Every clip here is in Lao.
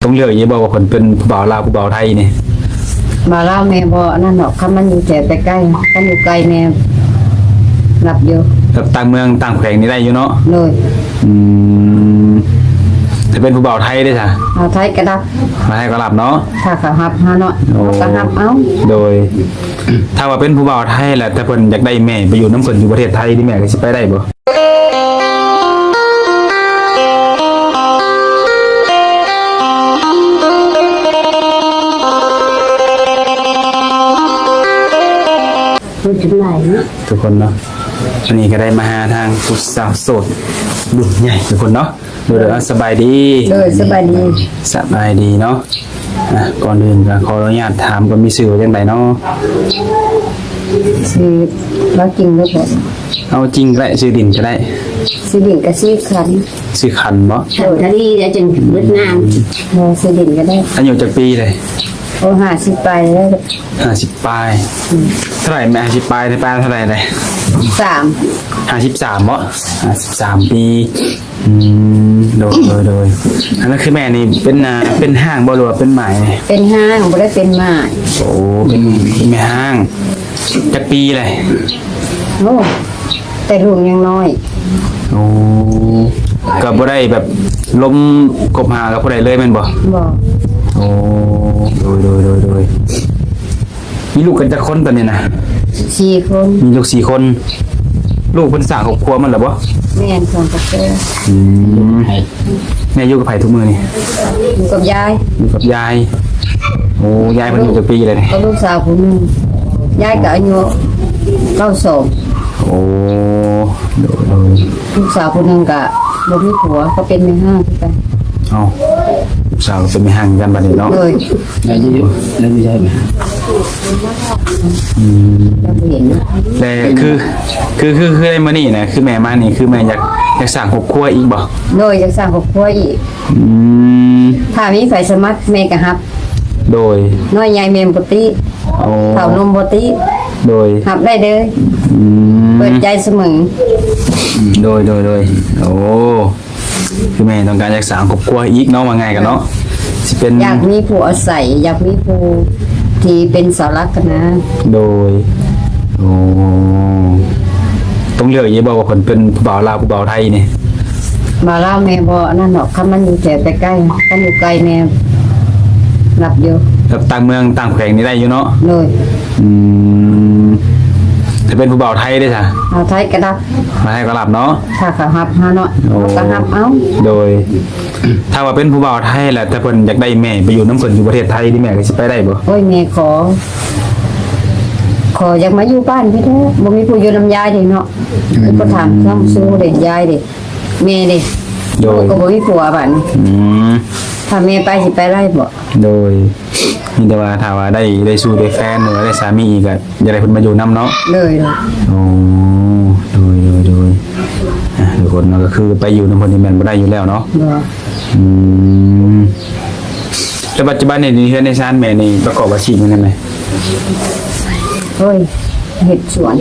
ຕ້ອງເລືອກຢູ່ບໍ່ວ່າເພິ່ນເປັນຜູ້ບ່າວລາວ ຜູ້ບ່າວໄທນີ້? ບ່າວລາວແມ່ບໍ່ອັນນັ້ນດອກ ຄັນມັນຢູ່ແຖວໃກ້ໆ ຄັນຢູ່ໄກແມ່ຮັບຢູ່ ແບບຕ່າງເມືອງຕ່າງແຂວງນີ້ໄດ້ຢູ່ເນາະ? ໂດຍ. ອືມ ຖ້າເປັນຜູ້ບ່າວໄທເດ້ຊະ? ບ່າວໄທກໍຮັບ ບ່າວໄທກໍຮັບເນາະ? ຖ້າເຂົາຮັບເຮົາເນາະ ໂອ້ ເຮົາກໍຮັບເອົາ. ໂດຍ. ຖ້າວ່າເປັນຜູ້ບ່າວໄທລະ ຖ້າເພິ່ນຢາກໄດ້ແມ່ໄປຢູ່ນຳເພິ່ນຢູ່ປະເທດໄທນີ້ ແມ່ກໍຊິໄປໄດ້ບໍ່? ຄົນຈຳຫຼາຍເນາະ ທຸກຄົນເນາະ. ວັນນີ້ກໍໄດ້ມາຫາທາງຜູ້ສາວໂສດລຸ້ນໃຫຍ່ ທຸກຄົນເນາະ. ໂດຍ ໂດຍ ສະບາຍດີ. ໂດຍ ສະບາຍດີ. ສະບາຍດີເນາະ. ອ່ະ ກ່ອນອື່ນກໍຂໍອະນຸຍາດຖາມກ່ອນ ມີຊື່ວ່າຈັ່ງໃດເນາະ? ຊື່ລາວຈິງເລີຍບໍ່? ເອົາຈິງກໍໄດ້ ຊື່ຫຼິ້ນກໍໄດ້. ຊື່ຫຼິ້ນກໍຊື່ຂັນ. ຊື່ຂັນບໍ່? ຂັນທະວີແລ້ວຈຶ່ງເບິດນາມ. ເອີ ຊື່ຫຼິ້ນກໍໄດ້. ອາຍຸຈັກປີເລີຍ? ໂອ້ ຫ້າສິບປາຍແລ້ວ. ຫ້າສິບປາຍ. ອືມ ເທົ່າໃດແມ່? ຫ້າສິບປາຍ ປາຍເທົ່າໃດເລີຍ? ສາມ. ຫ້າສິບສາມບໍ່? ຫ້າສິບສາມປີ. ອືມ ໂດຍ ໂດຍ ໂດຍ. ອັນນັ້ນຄືແມ່ນີ້ເປັນ ອ່າ ເປັນຮ້າງບໍ່ ຫຼືວ່າເປັນໝ້າຍ? ເປັນຮ້າງ ບໍ່ໄດ້ເປັນໝ້າຍ. ໂອ້ ເປັນ ເປັນແມ່ຮ້າງ. ຈັກປີເລີຍ? ໂອ້ ແຕ່ລູກຍັງນ້ອຍ. ໂອ້ ກໍບໍ່ໄດ້ແບບລົມຄົບຫາກັບຜູ້ໃດເລີຍແມ່ນບໍ່? ບໍ່. ໂອ້ ໂດຍ ໂດຍ ໂດຍ ໂດຍ. ມີລູກກັນຈັກຄົນຕອນນີ້ນະ? ສີ່ຄົນ. ມີລູກສີ່ຄົນ. ລູກເພິ່ນສ້າງຄອບຄົວໝົດແລ້ວບໍ່? ແມ່ນ ສ້າງຄອບຄົວ. ອືມ ແມ່ຢູ່ກັບໃຜທຸກມື້ນີ້? ຢູ່ກັບຍາຍ. ຢູ່ກັບຍາຍ. ໂອ້ ຍາຍເພິ່ນອາຍຸຈັກປີແລ້ວນີ້? ກັບລູກສາວຜູ້ໜຶ່ງ. ຍາຍກໍອາຍຸເກົ້າສອງ. ໂອ້ ໂດຍ ໂດຍ. ລູກສາວຜູ້ໜຶ່ງກໍບໍ່ມີຜົວ ກໍເປັນແມ່ຮ້າງຄືກັນ. ເອົ້າ ລູກສາວກໍເປັນແມ່ຮ້າງຄືກັນບັດນີ້ເນາະ. ໂດຍ. ແລ້ວຢູ່ ແລ້ວຢູ່ໃສແມ່? ອືມ ແລ້ວບໍ່ເຫັນນະ. ແຕ່ຄື ຄື ຄື ຄືໄດ້ມື້ນີ້ນະ ຄືແມ່ມານີ້ ຄືແມ່ຢາກ ຢາກສ້າງຄອບຄົວອີກບໍ່? ໂດຍ ຢາກສ້າງຄອບຄົວອີກ. ອືມ ຖ້າມີໃຜສະໝັກແມ່ກໍຮັບ. ໂດຍ. ນ້ອຍໃຫຍ່ແມ່ບໍ່ຕິ. ໂອ້ ເຖົ້ານົມບໍ່ຕິ. ໂດຍ. ຮັບໄດ້ເດີ. ອືມ ເປີດໃຈສະເໝີ. ໂດຍ ໂດຍ ໂດຍ. ໂອ້ ຄືແມ່ຕ້ອງການຢາກສ້າງຄອບຄົວອີກເນາະ ວ່າງ່າຍກັນເນາະ. ຊິເປັນ ຢາກມີຜູ້ອາໄສ ຢາກມີຜູ້ທີ່ເປັນເສົາຫຼັກຫັ້ນນະ. ໂດຍ. ໂອ້ ຕ້ອງເລືອກຢູ່ບໍ່ວ່າເພິ່ນເປັນຜູ້ບ່າວລາວ ຜູ້ບ່າວໄທນີ້? ບ່າວລາວແມ່ບໍ່ອັນນັ້ນດອກ ຄັນມັນຢູ່ແຖວໃກ້ໆ ຄັນຢູ່ໄກແມ່ຮັບຢູ່ ແບບຕ່າງເມືອງຕ່າງແຂວງນີ້ໄດ້ຢູ່ເນາະ? ໂດຍ. ອືມ ຖ້າເປັນຜູ້ບ່າວໄທເດ້ຊະ? ບ່າວໄທກໍຮັບ. ມາໃຫ້ກໍຮັບເນາະ ຖ້າເຂົາຮັບເຮົາເນາະ. ໂອ້ ເຮົາກໍຮັບເອົາ. ໂດຍ. ຖ້າວ່າເປັນຜູ້ບ່າວໄທລະ ຖ້າເພິ່ນຢາກໄດ້ແມ່ໄປຢູ່ນຳເພິ່ນຢູ່ປະເທດໄທນີ້ ແມ່ກໍຊິໄປໄດ້ບໍ່? ໂອ້ຍ ແມ່ຂໍ ຂໍຢາກມາຢູ່ບ້ານພີ້ແທ້ ບໍ່ມີຜູ້ຢູ່ນຳຍາຍເດ້ເນາະ. ອືມ ກໍຖາມຄວາມສູ້ເດ້ ຍາຍເດ້ ແມ່ເດ້. ໂດຍ. ກໍບໍ່ມີຜົວບາດນີ້. ອືມ ຖ້າແມ່ໄປຊິໄປໄດ້ບໍ່? ໂດຍ. ມີແຕ່ວ່າຖ້າວ່າໄດ້ ໄດ້ຊູ້ໄດ້ແຟນ ຫຼືວ່າໄດ້ສາມີອີກ ກໍຢາກໄດ້ເພິ່ນມາຢູ່ນຳເນາະ. ໂດຍ ໂດຍ. ໂອ້ ໂດຍ ໂດຍ ໂດຍ. ອ່ະ ທຸກຄົນເນາະ ກໍຄືໄປຢູ່ນຳເພິ່ນນີ້ແມ່ນບໍ່ໄດ້ຢູ່ແລ້ວເນາະ. ບໍ່. ອືມ ແລ້ວປັດຈຸບັນນີ້ ເຮືອນໃນຊານແມ່ນີ້ປະກອບອາຊີບຫຍັງແດ່ແມ່? ໂອ້ຍ ເຮັດສວນ.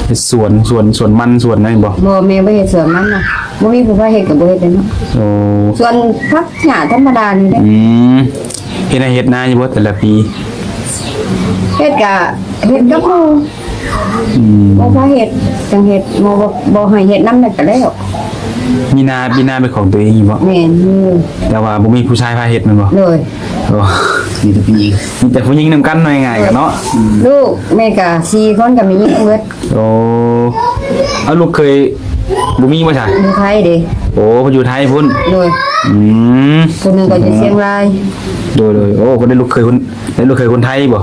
ເຮັດສວນ ສວນ ສວນມັນ ສວນຫຍັງບໍ່? ບໍ່ ແມ່ບໍ່ເຮັດສວນມັນນະ ບໍ່ມີຜູ້ພາເຮັດກໍບໍ່ເຮັດເດ້ເນາະ. ໂອ້ ສວນຜັກຫຍ້າທຳມະດານີ້ແຫຼະ. ອືມ ເຮັດໄຮ່ເຮັດນາຢູ່ບໍ່ແຕ່ລະປີ? ເຮັດກະເຮັດກັບໝູ່. ອືມ ໝູ່ພາເຮັດຈັ່ງເຮັດ ໝູ່ບໍ່ ບໍ່ໃຫ້ເຮັດນຳແລ້ວກະແລ້ວ. ມີນາ ມີນາເປັນຂອງຕົວເອງຢູ່ບໍ່? ແມ່ນ ມີ. ແຕ່ວ່າບໍ່ມີຜູ້ຊາຍພາເຮັດແມ່ນບໍ່? ໂດຍ. ໂອ້ ມີແຕ່ຜູ້ຍິງ ມີແຕ່ຜູ້ຍິງນຳກັນ ວ່າງ່າຍໆກັນເນາະ. ອືມ ລູກແມ່ກະສີ່ຄົນກະມີຍິງເບິດ. ໂອ້ ເອົາ ລູກເຂີຍບໍ່ມີບໍ່ຊະ? ຢູ່ໄທເດ້. ໂອ້ ເພິ່ນຢູ່ໄທພຸ້ນ. ໂດຍ. ອືມ ຜູ້ໜຶ່ງກໍຢູ່ຊຽງລາຍ. ໂດຍ ໂດຍ. ໂອ້ ເພິ່ນໄດ້ລູກເຂີຍຄົນ ໄດ້ລູກເຂີຍຄົນໄທບໍ່?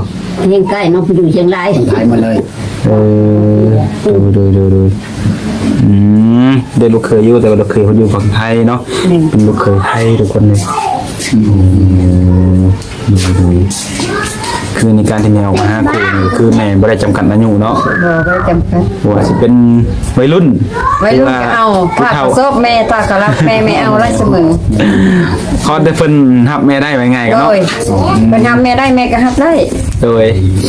ຍັງໃກ້ເນາະ ໄປຢູ່ຊຽງລາຍ ໄທໝົດເລີຍ. ເອີ ໂດຍ ໂດຍ ໂດຍ ໂດຍ. ອືມ ໄດ້ລູກເຂີຍຢູ່ ແຕ່ວ່າລູກເຂີຍເພິ່ນຢູ່ຝັ່ງໄທເນາະ. ແມ່ນ ເປັນລູກເຂີຍໄທທຸກຄົນເລີຍ. ອືມ ໂດຍ ໂດຍ. ຄືໃນການທີ່ແມ່ອອກມາຫາຄູ່ນີ້ ຄືແມ່ບໍ່ໄດ້ຈຳກັດອາຍຸເນາະ? ບໍ່ ບໍ່ໄດ້ຈຳກັດ. ບໍ່ວ່າຊິເປັນໄວລຸ້ນ ໄວລຸ້ນກໍເອົາ ຜູ້ເຖົ້າ ຖ້າເຂົາຊອບແມ່ ຖ້າເຂົາຮັກແມ່ ແມ່ເອົາໄດ້ສະເໝີ. ຂໍແຕ່ເພິ່ນຮັບແມ່ໄດ້ ວ່າງ່າຍກັນເນາະ. ໂດຍ. ເພິ່ນຮັບແມ່ໄດ້ ແມ່ກໍຮັບໄດ້. ໂດຍ.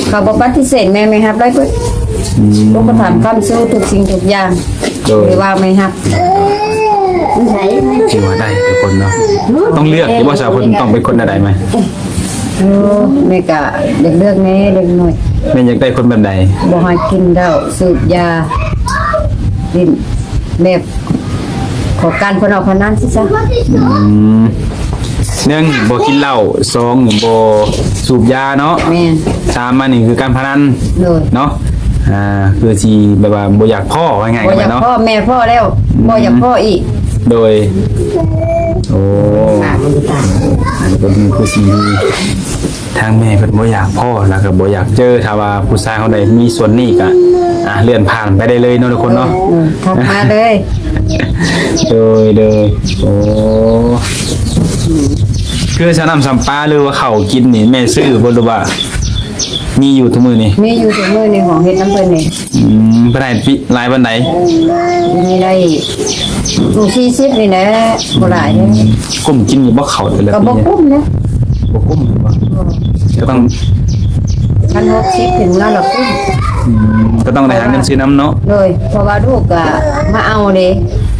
ເຂົາບໍ່ປະຕິເສດແມ່ ແມ່ຮັບໄດ້ເບິດ. ອືມ ອຸປະຖຳຄ້ຳຊູທຸກສິ່ງທຸກຢ່າງ. ໂດຍ. ຫຼືວ່າແມ່ຮັບ ແ ຖືວ່າໄດ້ທຸກຄົນເນາະ. ຕ້ອງເລືອກຢູ່ບໍ່ ສາວເພິ່ນຕ້ອງເປັນຄົນແນວໃດແມ່? ໂອ້ ແມ່ກະຢາກເລືອກແດ່ເລັກນ້ອຍ. ແມ່ຢາກໄດ້ຄົນແບບໃດ? ບໍ່ໃຫ້ກິນເຫຼົ້າ ສູບຢາ ຫຼິ້ນແບບ ຂໍການພະນອກພະນັນຊີ້ຊະ. ອືມ ໜຶ່ງ ບໍ່ກິນເຫຼົ້າ, ສອງ ບໍ່ສູບຢາເນາະ. ແມ່ນ. ສາມ ມານີ້ຄືການພະນັນ. ໂດຍ. ເນາະ. ອ່າ ຄືຊິແບບວ່າບໍ່ຢາກພໍ້ ວ່າງ່າຍໆ ບໍ່ຢາກພໍ້ເນາະ. ແມ່ພໍ້ແລ້ວ ອືມ ບໍ່ຢາກພໍ້ອີກ. ໂດຍ. ໂອ້ ອັນນີ້ກໍຄືຊິ ທາງແມ່ເພິ່ນບໍ່ຢາກພໍ້ ແລ້ວກໍບໍ່ຢາກເຈີ. ຖ້າວ່າຜູ້ຊາຍເຮົາໃດມີສ່ວນນີ້ກໍ ອ່າ ເລື່ອນຜ່ານໄປໄດ້ເລີຍເນາະທຸກຄົນເນາະ. ເອີ ເອີ ທັກມາເລີຍ. ໂດຍ ໂດຍ. ໂອ້ ຄືຊຳນ້ຳຊຳປາ ຫຼືວ່າເຂົ້າກິນນີ້ ແມ່ຊື້ບໍ່ ຫຼືວ່າມີຢູ່ທຸກມື້ນີ້? ມີຢູ່ທຸກມື້ນີ້ ຂອງເຮັດນຳເພິ່ນນີ້. ອືມ ເພິ່ນໃຫ້ປີ ຫຼາຍປານໃດ? ມີໄດ້ຢູ່ສີ່ສິບນີ້ແຫຼະ ບໍ່ຫຼາຍເດ້. ອືມ ກຸ້ມກິນຢູ່ບໍ່ເຂົ້າແຕ່ລະປີ? ກໍບໍ່ກຸ້ມເດ້. ບໍ່ກຸ້ມແມ່ນບໍ່? ບໍ່. ກໍຕ້ອງ ຄັນຫົກສິບເປັນເງິນລະກຸ້ມ. ອືມ ກໍຕ້ອງໄດ້ຫາເງິນຊື້ນຳເນາະ. ໂດຍ ເພາະວ່າລູກກໍມາເອົາເດ້.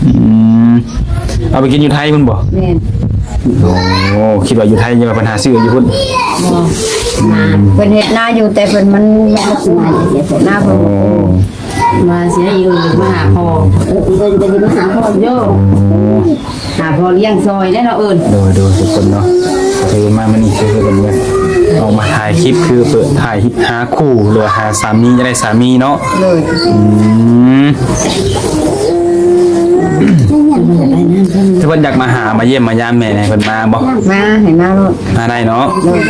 ອືມ ເອົາໄປກິນຢູ່ໄທພຸ້ນບໍ່? ແມ່ນ. ໂອ້ ຄິດວ່າຢູ່ໄທ ຢ່າວ່າເພິ່ນຫາຊື້ຢູ່ພຸ້ນ. ບໍ່. ອືມ ເພິ່ນເຮັດນາຢູ່ ແຕ່ເພິ່ນມັນ ມັນບໍ່ຂຶ້ນນາເພິ່ນ. ໂອ້ ມາເສຍອີກ ມາຫາພໍ່. ເອີ ເພິ່ນກໍຊິມາຫາພໍ່ຢູ່. ຫາພໍ່ລ້ຽງຊ່ອຍແດ່ເນາະເອີ້ນ. ໂດຍ ໂດຍ ທຸກຄົນເນາະ. ກໍຄືມາມື້ນີ້ຄືເພິ່ນອອກມາຖ່າຍຄລິບ ຄືເປີດຖ່າຍຄລິບຫາຄູ່ ຫຼືວ່າຫາສາມີ ຢາກໄດ້ສາມີເນາະ. ໂດຍ. ອືມ ຄືເພິ່ນຢາກມາຫາ ມາຢ້ຽມມາຢາມແມ່ ໃຫ້ເພິ່ນມາບໍ່? ມາ ໃຫ້ມາໂລດ. ມາໄດ້ເນາະ. ໂດຍ.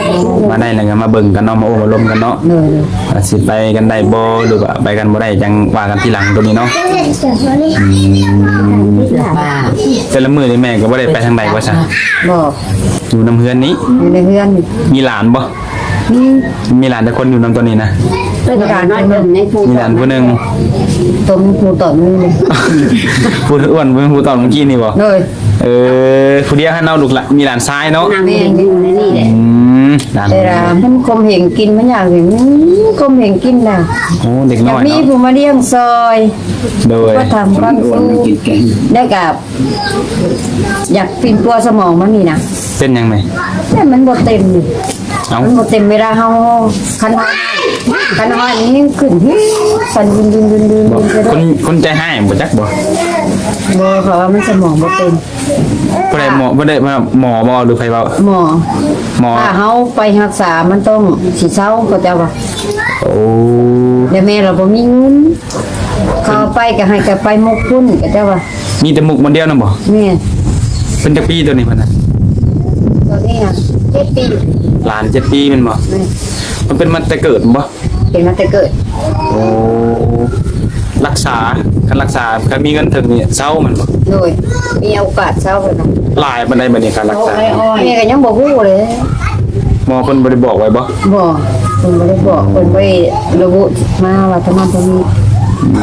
ມາໄດ້ແລ້ວກໍມາເບິ່ງກັນເນາະ ມາໂອ້ມາລົມກັນເນາະ. ໂດຍ ໂດຍ. ວ່າຊິໄປກັນໄດ້ບໍ່ ຫຼືວ່າໄປກັນບໍ່ໄດ້ ຈັ່ງວ່າກັນທີຫຼັງໂຕນີ້ເນາະ. ອືມ ແຕ່ລະມື້ນີ້ແມ່ກໍບໍ່ໄດ້ໄປທາງໃດວ່າຊັ້ນ? ບໍ່. ຢູ່ນຳເຮືອນນີ້? ຢູ່ໃນເຮືອນ. ມີຫຼານບໍ່? ມີ. ມີຫຼານຈັກຄົນຢູ່ນຳຕອນນີ້ນະ? ມີຫຼານຄົນໜຶ່ງ. ມີຫຼານຜູ້ໜຶ່ງ. ຕົວຜູ້ຕອນນີ້ເລີຍ. ຜູ້ອ້ວນ ຜູ້ຕອນເມື່ອກີ້ນີ້ບໍ່? ໂດຍ. ເອີ ຜູ້ດຽວຫັ້ນເນາະ ລູກຫຼານ ມີຫຼານຊາຍເນາະ. ແມ່ນ ຢູ່ໃນນີ້ແຫຼະ. ອືມ ຫຼານ ເວລາມັນຂົ່ມເຫງກິນ ມັນຢາກເຫັນ ມັນຂົ່ມເຫງກິນນະ. ໂອ້ ເດັກນ້ອຍເນາະ ຢາກມີຜູ້ມາລ້ຽງຊ່ອຍ. ໂດຍ. ກໍທຳຄວາມສຸກ ແລ້ວກໍຢາກປິ່ນປົວສະໝອງມັນນີ້ນະ. ເປັນຫຍັງແມ່? ແຕ່ມັນບໍ່ເຕັມນີ້. ເອົ້າ ມັນບໍ່ເຕັມເວລາເຮົາ ຄັນເຮົາ ຄັນເຮົານີ້ຂຶ້ນ ສັ່ນດຶນໆໆໆ ບໍ່ ຄົນ ຄົນໃຈຮ້າຍບໍ່ຈັກບໍ່? ບໍ່ ເພາະວ່າມັນສະໝອງບໍ່ເຕັມ. ຜູ້ໃດໝໍ ຜູ້ໃດ ໝໍບໍ່ ຫຼືໃຜເວົ້າ? ໝໍ ໝໍ. ຖ້າເຮົາໄປຮັກສາ ມັນຕ້ອງຊິເຊົາ ເຂົາເຈົ້າວ່າ. ໂອ້ ແຕ່ແມ່ລະບໍ່ມີເງິນ. ເຂົາໄປກໍໃຫ້ກັບໄປໝົກພຸ້ນ ເຂົາເຈົ້າວ່າ. ມີແຕ່ໝົກບ່ອນດຽວນະບໍ່? ແມ່ນ. ເພິ່ນຈັກປີໂຕນີ້ເພິ່ນນະ? ໂຕນີ້ນະ ເຈັດປີ. ຫຼານເຈັດປີແມ່ນບໍ່? ແມ່ນ. ມັນເປັນມາແຕ່ເກີດແມ່ນບໍ່? ເປັນມາແຕ່ເກີດ. ໂອ້ ລັກສາ ຄັນລັກສາ ຄັນມີເງິນເຖິງນີ້ເຊົາແມ່ນບໍ່? ໂດຍ ມີໂອກາດເຊົາເພິ່ນນະ. ຫຼາຍປານໃດບັດນີ້ຄ່າລັກສາ? ແມ່ກໍຍັງບໍ່ຮູ້ເລີຍ. ໝໍເພິ່ນບໍ່ໄດ້ບອກໄວ້ບໍ່? ບໍ່ ເພິ່ນບໍ່ໄດ້ບອກ ເພິ່ນບໍ່ໄດ້ລະບຸມາວ່າເທົ່ານັ້ນເທົ່ານີ້. ອື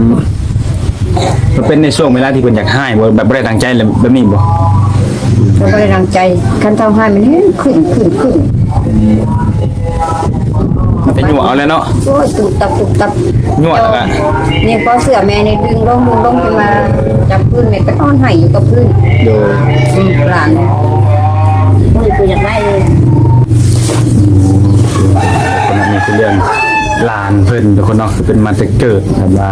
ມ ມັນເປັນໃນຊ່ວງເວລາທີ່ເພິ່ນຢາກຮ້າຍບໍ່? ແບບບໍ່ໄດ້ຕັ້ງໃຈແບບນີ້ບໍ່? ເພິ່ນບໍ່ໄດ້ຕັ້ງໃຈ ຄັນເຮົາຮ້າຍມັນຂຶ້ນ ຂຶ້ນ ຂຶ້ນ. ມັນໄປຍົວະເອົາແລ້ວເນາະ. ໂອ້ຍ ຕຸບຕັບ ຕຸບຕັບ ຍົວະແລ້ວກະ ນີ້ພໍເສື້ອແມ່ນີ້ດຶງລົງ ດຶງລົງ ຈົນວ່າຈັບພື້ນ ແມ່ກໍນອນໄຫ້ຢູ່ກັບພື້ນ. ໂດຍ. ອືມ ຫຼານ ໂອ້ຍ ບໍ່ຢາກໄດ້ເລີຍ. ອັນນີ້ຄືເລື່ອງຫຼານເພິ່ນທຸກຄົນເນາະ ຄືເປັນມາແຕ່ເກີດ ແບບວ່າ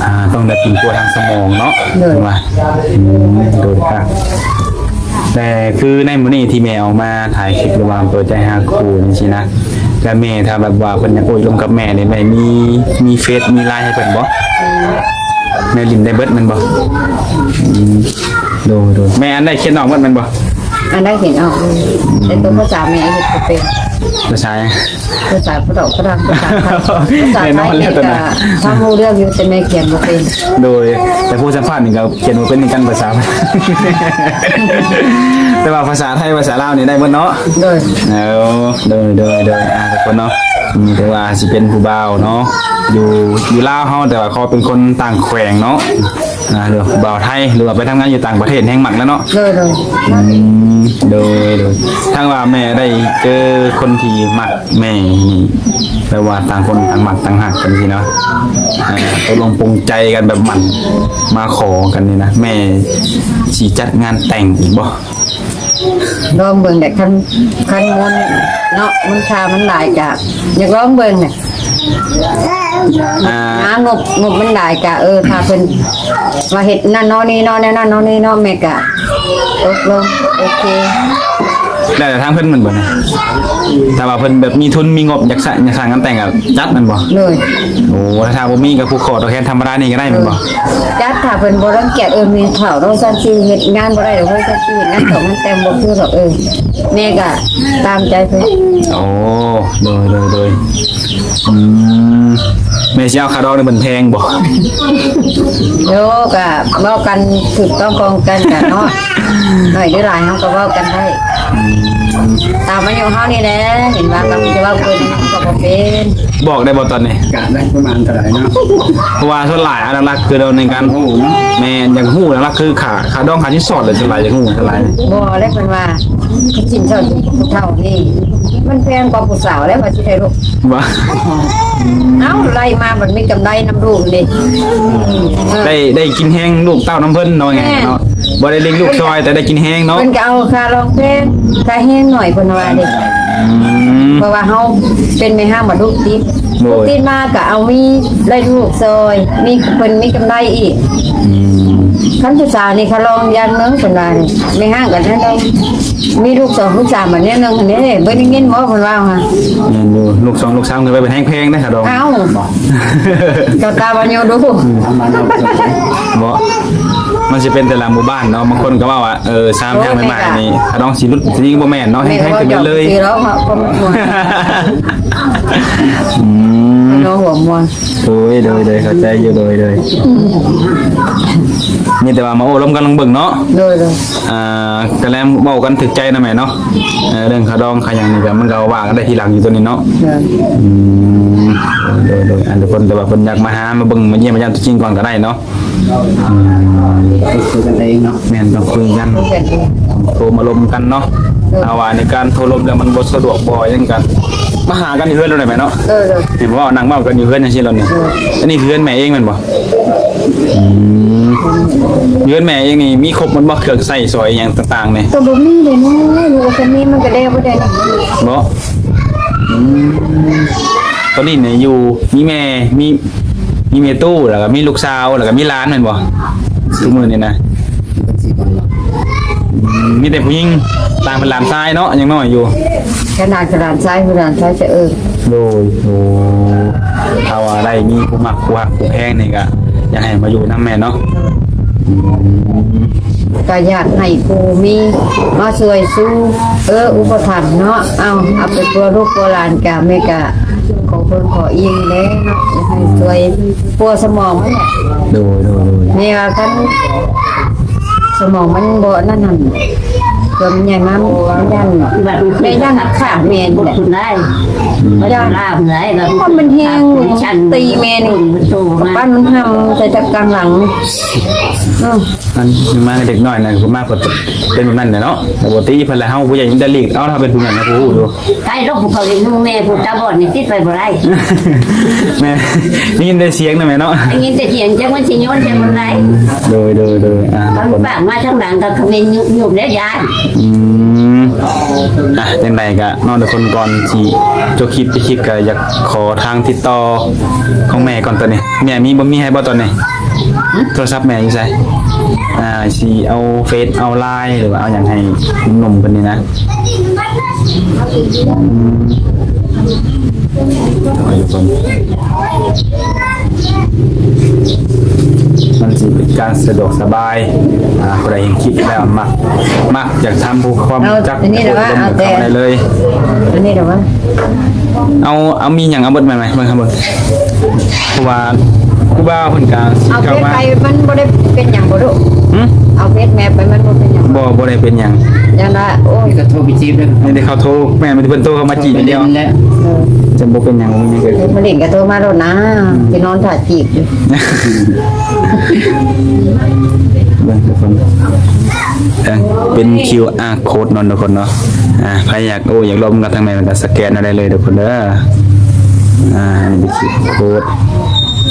ອ່າ ຕ້ອງໄດ້ປິ່ນປົວທາງສະໝອງເນາະ. ໂດຍ. ວ່າ ອືມ ໂດຍ. ແຕ່ຄືໃນມື້ນີ້ທີ່ແມ່ອອກມາຖ່າຍຄລິບ ຫຼືວ່າເປີດໃຈຫາຄູ່ຈັ່ງຊີ້ນະ ແລ້ວແມ່ ຖ້າແບບວ່າເພິ່ນຢາກໂອ້ລົມກັບແມ່ນີ້ ແມ່ມີ ມີເຟສ ມີລາຍໃຫ້ເພິ່ນບໍ່? ແມ່ຫຼິ້ນໄດ້ເບິດແມ່ນບໍ່? ອືມ ໂດຍ ໂດຍ. ແມ່ອ່ານໄດ້ຂຽນອອກເບິດແມ່ນບໍ່? ອ່ານໄດ້ຂຽນອອກ ແຕ່ຕົວພາສາແມ່ເຮັດບໍ່ເປັນ. ພາສາຫຍັງ? ພາສາປະດອກປະດັກ ພາສາໄທ ພາສາໄທນີ້ກໍພໍຮູ້ເລື່ອງຢູ່ ແຕ່ແມ່ຂຽນບໍ່ເປັນ. ໂດຍ. ແຕ່ຜູ້ສຳພາດນີ້ກໍຂຽນບໍ່ເປັນຄືກັນ ພາສາ ແຕ່ວ່າພາສາໄທ ພາສາລາວນີ້ໄດ້ເບິດເນາະ. ໂດຍ. ເອີ ໂດຍ ໂດຍ ໂດຍ. ອ່າ ທຸກຄົນເນາະ ນີ້ຖືວ່າຊິເປັນຜູ້ບ່າວເນາະ ຢູ່ ຢູ່ລາວເຮົາ ແຕ່ວ່າຂໍເປັນຄົນຕ່າງແຂວງເນາະ. ອ່າ ຫຼືວ່າບ່າວໄທ ຫຼືວ່າໄປທຳງານຢູ່ຕ່າງປະເທດແຮງມັກແລ້ວເນາະ. ໂດຍ ໂດຍ. ອືມ ໂດຍ. ໂດຍ ຖ້າວ່າແມ່ໄດ້ເຈີຄົນທີ່ມັກແມ່ນີ້ ແບບວ່າຕ່າງຄົນຕ່າງມັກຕ່າງຮັກກັນຊີ້ເນາະ ເອີ ຕົກລົງປົງໃຈກັນແບບໝັ້ນ ມາຂໍກັນນີ້ນະ ແມ່ຊິຈັດງານແຕ່ງອີກບໍ່? ລອງເບິ່ງແຫຼະ ຄັນ ຄັນມູນເນາະ ມູນຄ່າມັນຫຼາຍກະຢາກລອງເບິ່ງແຫຼະ ອ່າ ຫາງົບ ງົບມັນຫຼາຍກະ ເອີ ຖ້າເພິ່ນວ່າເຮັດນັ້ນເນາະ ນີ້ເນາະ ແນວນັ້ນເນາະ ນີ້ເນາະ ແມ່ກະຕົກລົງ ໂອເຄ ແລ້ວແຕ່ທາງເພິ່ນແມ່ນບໍ່ນີ້? ຖ້າວ່າເພິ່ນແບບມີທຶນມີງົບ ຢາກສະ ຢາກສ້າງງານແຕ່ງກະຈັດແມ່ນບໍ່? ໂດຍ ໂອ້ ຖ້າບໍ່ມີກະຜູກຄໍຕໍ່ແຂນທຳມະດານີ້ກະໄດ້ແມ່ນບໍ່? ຈັດ ຖ້າເພິ່ນບໍ່ລັງກຽດ ເອີ ແມ່ເຖົ້າເນາະ ຊັ້ນຊິເຮັດງານບໍ່ໄດ້ດອກເວີຍ ຊັ້ນຊິເຮັດງານສອງງານແຕ່ງບໍ່ຄືດອກ ເອີ ແມ່ກະຕາມໃຈເພິ່ນ ໂອ້ ໂດຍ ໂດຍ ໂດຍ ອືມ ແມ່ຊິເອົາຄ່າດອງນີ້ມັນແພງບໍ່? ໂອ້ ກະເວົ້າກັນຖືກຕ້ອງຄອງກັນກະເນາະ ໜ້ອຍຫຼືຫຼາຍເຮົາກະເວົ້າກັນໄດ້ ອືມ ຕາມອາຍຸເຮົານີ້ແຫຼະ ເຫັນວ່າກະຊິເວົ້າເກີນກະບໍ່ເປັນ ບອກໄດ້ບໍ່ຕອນນີ້? ກະໄດ້ປະມານເທົ່າໃດເນາະ? ເພາະວ່າສ່ວນຫຼາຍອັນຫຼັກໆຄືເລື່ອງໃນການ ໂອ້ ເນາະ ແມ່ນ ຢາກຮູ້ຫຼັກໆຄືຄ່າ ຄ່າດອງຄ່າສິນສອດແຫຼະ ສ່ວນຫຼາຍຢາກຮູ້ສ່ວນຫຼາຍ ບໍ່ ແລ້ວເພິ່ນວ່າສິນສອດຜູ້ເຖົ້ານີ້ມັນແພງກວ່າຜູ້ສາວແລ້ວວ່າຊິໄດ້ລູກ ວ່າ ເອົ້າ ໄລ່ມາບັດມີກຳໄລນຳລູກເດ້ ໄດ້ ໄດ້ກິນແຮງລູກເຕົ້ານຳເພິ່ນເນາະ ແມ່ນ ເນາະ ບໍ່ໄດ້ລ້ຽງລູກຊ່ອຍ ແຕ່ໄດ້ກິນແຮງເນາະ ເພິ່ນກະເອົາຄ່າລອງແພງ ຄ່າແຮງໜ້ອຍເພິ່ນວ່າເດ້ ອືມ ເພາະວ່າເຮົາເປັນແມ່ຮ້າງບັດລູກຕິດ ໂດຍ ລູກຕິດມາກະເອົາມີໄດ້ລູກຊ່ອຍ ມີ ເພິ່ນມີກຳໄລອີກ ອືມ ຄັນຜູ້ສາວນີ້ຄ່າລອງຢ່າງໜຶ່ງເພິ່ນວ່ານີ້ ແມ່ຮ້າງກະແນວໜຶ່ງ ມີລູກສອງລູກສາມບັດແນວໜຶ່ງຫັ້ນເດ້ ບໍ່ໄດ້ຍິນບໍ່ເພິ່ນເວົ້າຫະ ແມ່ນຢູ່ ລູກສອງລູກສາມຂຶ້ນໄປເປັນແຮງແພງເດ້ຄ່າດອງ ເອົ້າ ບໍ່ ເຈົ້າຕາວ່າໂຍດູ ອືມ ບໍ່ ມັນຊິເປັນແຕ່ລະໝູ່ບ້ານເນາະ ບາງຄົນກະເວົ້າວ່າ ເອີ ສາມ ໂອ້ຍ ຢ່າງໃໝ່ໆນີ້ ແມ່ນ ຄ່າດອງຊິຫຼຸດ ຊິບໍ່ແມ່ນເນາະ ແຮງໆຂຶ້ນໄປເລີຍ ອືມ ເນາະ ຫົວມ່ວນ ໂດຍ ໂດຍ ໂດຍ ເຂົ້າໃຈຢູ່ ໂດຍ ໂດຍ ມີແຕ່ວ່າມາໂອ້ລົມກັນລອງເບິ່ງເນາະ ໂດຍ ໂດຍ ອ່າ ກະແລມເວົ້າກັນຖືກໃຈນະແມ່ເນາະ ເອີ ເລື່ອງຄ່າດອງຄ່າຫຍັງນີ້ກະມັນກະວ່າກັນໄດ້ທີຫຼັງຢູ່ໂຕນີ້ເນາະ ໂດຍ ອືມ ໂດຍ ໂດຍ ອັນທຸກຄົນ ແຕ່ວ່າເພິ່ນຢາກມາຫາ ມາເບິ່ງ ມາຢ້ຽມມາຢາມຕົວຈິງກ່ອນກະໄດ້ເນາະ ອືມ ໄດ້ຄຸຍກັນເອງເນາະ ແມ່ນ ຕ້ອງຄຸຍກັນ ໂທມາລົມກັນເນາະ ໂດຍ ຖ້າວ່າໃນການໂທລົມແລ້ວມັນບໍ່ສະດວກບໍ່ຫຍັງກະ ມາຫາກັນຢູ່ເຮືອນໂລດໄດ້ແມ່ເນາະ ໂດຍ ໂດຍ ເຫັນບໍ່ ນັ່ງເວົ້າກັນຢູ່ເຮືອນຈັ່ງຊີ້ໂລດນີ້ ໂດຍ ອັນນີ້ເຮືອນແມ່ເອງແມ່ນບໍ່? ອືມ ເຮືອນແມ່ເອງນີ້ມີຄົບໝົດບໍ່ ເຄື່ອງໃຊ້ສອຍຫຍັງຕ່າງໆນີ້? ກະບໍ່ມີເດເນາະ ລູກກະມີມັນກະແດ່ບໍ່ໄດ້ເນາະ ບໍ່ ອືມ ຕອນນີ້ນີ້ຢູ່ ມີແມ່ ມີ ມີແມ່ຕູ້ ແລ້ວກະມີລູກສາວ ແລ້ວກະມີຫຼານແມ່ນບໍ່? ທຸກມື້ນີ້ນະ ມີແຕ່ຜູ້ຍິງ ຕ່າງເປັນຫຼານຊາຍເນາະ ຍັງນ້ອຍຢູ່ ຂະໜາດກະຫຼານຊາຍ ຜູ້ຫຼານຊາຍສະເອີ ໂດຍ ໂອ້ ຖ້າວ່າໄດ້ມີຜູ້ມັກ ຜູ້ຮັກ ຜູ້ແພງນີ້ກະຢາກໃຫ້ມາຢູ່ນຳແມ່ເນາະ ອືມ ກະຢາກໃຫ້ຜູ້ມີມາຊ່ວຍຊູ ເອີ ອຸປະຖຳເນາະ ເອົາ ເອົາໄປປົວລູກປົວຫຼານກະ ແມ່ກະຂໍເພິ່ນຂໍອີ່ແດ່ເນາະ ຢາກໃຫ້ຊ່ວຍປົວສະໝອງຫັ້ນແຫຼະ ໂດຍ ໂດຍ ໂດຍ ແມ່ວ່າຄັນ ສະໝອງມັນບໍ່ອັນນັ້ນຫັ້ນ ຕົວມັນໃຫຍ່ມາ ມັນຢ້ານ ແມ່ຢ້ານຂາແມ່ນີ້ແຫຼະ ຢ້ານລາບເລີຍ ເພາະມັນແຮງ ຕີແມ່ນີ້ ປານມັນຫ້ຳໃສ່ຕະກາງຫຼັງ ເອີ ມັນມາເດັກນ້ອຍນະ ມາເປັນແບບນັ້ນແຫຼະເນາະ ແຕ່ບໍ່ຕີເພິ່ນລະ ເຮົາຜູ້ໃຫຍ່ມັນຈະຫຼີກ ເອົາ ຖ້າເປັນຜູ້ໃຫຍ່ເຮົາຜູ້ຮູ້ຢູ່ ໄດ້ລູກ ຜູ້ເຂົາເປັນໜຸ່ມແມ່ຜູ້ຕາບອດນີ້ຕິດໄປບໍ່ໄດ້ ແມ່ ໄດ້ຍິນແຕ່ສຽງນະແມ່ເນາະ ໄດ້ຍິນແຕ່ສຽງ ຈັກມັນຊິໂຍນໄປບ່ອນໃດ ໂດຍ ໂດຍ ໂດຍ ອ່າ ປາກມາທາງຫຼັງກະຂະເໝັນຍຸບໆແລ້ວຢ້ານ ອືມ ອ່ະ ຈັ່ງໃດກະເນາະ ທຸກຄົນ ກ່ອນຊິຈົບຄລິບ ຈະຄລິບກະຢາກຂໍທາງຕິດຕໍ່ຂອງແມ່ກ່ອນຕອນນີ້ ແມ່ມີ ບໍ່ມີໃຫ້ບໍ່ຕອນນີ້? ໂທລະສັບແມ່ຢູ່ໃສ? ອ່າ ຊິເອົາເຟສ ເອົາລາຍ ຫຼືວ່າເອົາຫຍັງໃຫ້ໜຸ່ມໆເພິ່ນນີ້ນະ ອືມ ມັນຊິເປັນການສະດວກສະບາຍ ອ່າ ຜູ້ໃດເຫັນຄລິບແລ້ວມັກ ມັກຢາກທຳ ຜູ້ຄວາມຈັກ ເອົາອັນນີ້ລະວ່າ ເອົາແຕ່ ເອົາໄດ້ເລີຍ ອັນນີ້ລະວ່າ ເອົາ ເອົາມີຫຍັງເອົາເບິດແມ່ນໄໝ ເບິ່ງ ເບິ່ງ ເພາະວ່າຄູບາເພິ່ນກະຊິເຂົ້າມາ ເອົາເຟສໄປ ມັນບໍ່ໄດ້ເປັນຫຍັງບໍ່ລູກ? ຫື? ເອົາເຟສແມ່ໄປ ມັນບໍ່ເປັນຫຍັງບໍ່? ບໍ່ ບໍ່ໄດ້ເປັນຫຍັງ ຢ້ານວ່າ ໂອ້ຍ ກະໂທໄປຈີບເດີ ມີແຕ່ເຂົາໂທ ແມ່ນ ມີແຕ່ເພິ່ນໂທເຂົ້າມາຈີບຢ່າງດຽວ ໂທໄປຫຼິ້ນແຫຼະ ເອີ ຈັ່ງບໍ່ເປັນຫຍັງ ບໍ່ມີຫຍັງເກີດຂຶ້ນ ມາຫຼິ້ນກະໂທມາໂລດນາ ອືມ ຊິນອນຖ້າຈີບຢູ່ ເບິ່ງທຸກຄົນ ເປັນຄິວອາໂຄດເນາະທຸກຄົນເນາະ. ອ່າ ໃຜຢາກໂອ້ຢາກລົມກັບທາງແມ່ກໍສະແກນເອົາໄດ້ເລີຍທຸກຄົນເດີ. ອ່າ ນີ້ເປັນຄິວອາໂຄດ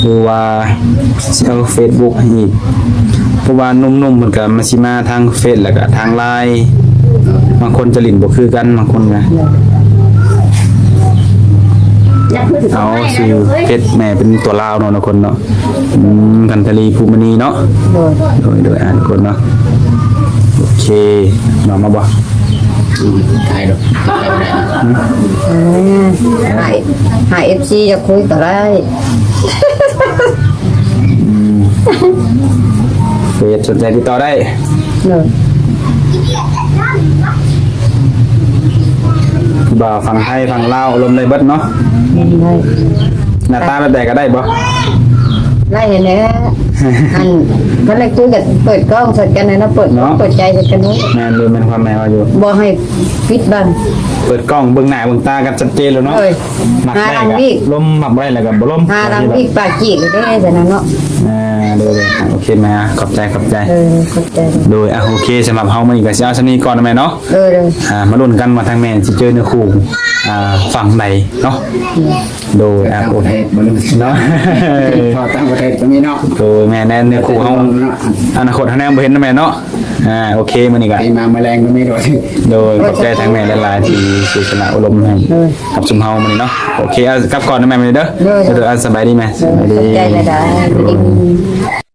ຫຼືວ່າຊິເອົາເຟສບຸກໃຫ້ອີກ ເພາະວ່າໜຸ່ມໆເພິ່ນກໍມາ ຊິມາທາງເຟສ ແລ້ວກໍທາງລາຍ ບາງຄົນຈະຫຼິ້ນບໍ່ຄືກັນ ບາງຄົນກໍເອົາຊື່ເຟສແມ່ເປັນຕົວລາວເນາະທຸກຄົນເນາະ. ອືມ ກັນທະລີ ພູມະນີເນາະ. ໂດຍ ໂດຍ ໂດຍ ອ່ານຄົນເນາະ. ໂອເຄ ນ້ອງມາບໍ່? ອືມ ຖ່າຍດອກ ອືມ ໃຫ້ ໃຫ້ເອັຟຊີຢາກຄຸຍກໍໄດ້. ອືມ ເຟສສົນໃຈຕິດຕໍ່ໄດ້. ໂດຍ ບໍ່ຟັງໄທ ຟັງລາວ ລົມໄດ້ເບິດເນາະ. ໄດ້ ໜ້າຕາແບບໃດກໍໄດ້ບໍ່? ໄດ້ຫັ້ນແຫຼະ ອັນ ຄັນໄດ້ຄຸຍກັນ ເປີດກ້ອງໃສ່ກັນຫັ້ນນະ ເປີດ ເນາະ ເປີດໃຈໃສ່ກັນເນາະ. ແມ່ນຢູ່ ແມ່ນຄວາມແມ່ເວົ້າຢູ່ ບໍ່ໃຫ້ປິດບັງ ເປີດກ້ອງເບິ່ງໜ້າເບິ່ງຕາກັນຊັດເຈນໂລດເນາະ. ໂດຍ ມັກໄດ້ກໍລົມ ມັກບໍ່ໄດ້ແລ້ວກໍບໍ່ລົມ ຫາຫຼັງວິກປາກຈີກເດ້ຊັ້ນນະເນາະ. ອ່າ ໂດຍ ໂດຍ ໂອເຄແມ່ ຂອບໃຈ ຂອບໃຈ. ເອີ ຂອບໃຈ. ໂດຍ ອ່ະ ໂອເຄ ສຳລັບເຮົາມື້ນີ້ກໍຊິເອົາສ່ຳນີ້ກ່ອນນະແມ່ເນາະ. ເອີ ໂດຍ ອ່າ ມາລຸ້ນກັນວ່າທາງແມ່ຊິເຈີເນື້ອຄູ່ ອ່າ ຝັ່ງໃດເນາະ. ໂດຍ ອ່າ ຕ່າງປະເທດບໍ່ຮູ້ເນາະ ເພາະຕ່າງປະເທດກໍມີເນາະ. ໂດຍ ແມ່ນແນ່ ເນື້ອຄູ່ເຮົາ ອະນາຄົດເຮົາແນມບໍ່ເຫັນນະແມ່ເນາະ. ອ່າ ໂອເຄ ມື້ນີ້ກໍ ມາມື້ແລງກໍມີໂດຍ. ໂດຍ ຂອບໃຈທາງແມ່ຫຼາຍໆ ທີ່ເສຍສະຫຼະອົບຮົມໃຫ້ ໂດຍ ກັບຊຸມເຮົາມື້ນີ້ເນາະ. ໂອເຄ ເອົາ ກັບກ່ອນນະແມ່ມື້ນີ້ເດີ. ໂດຍ ໂດຍ ໂດຍ ອັນສະບາຍດີແມ່. ໂດຍ ສະບາຍດີ ຂອບໃຈຫຼາຍໆ. ໂດຍ ດີ.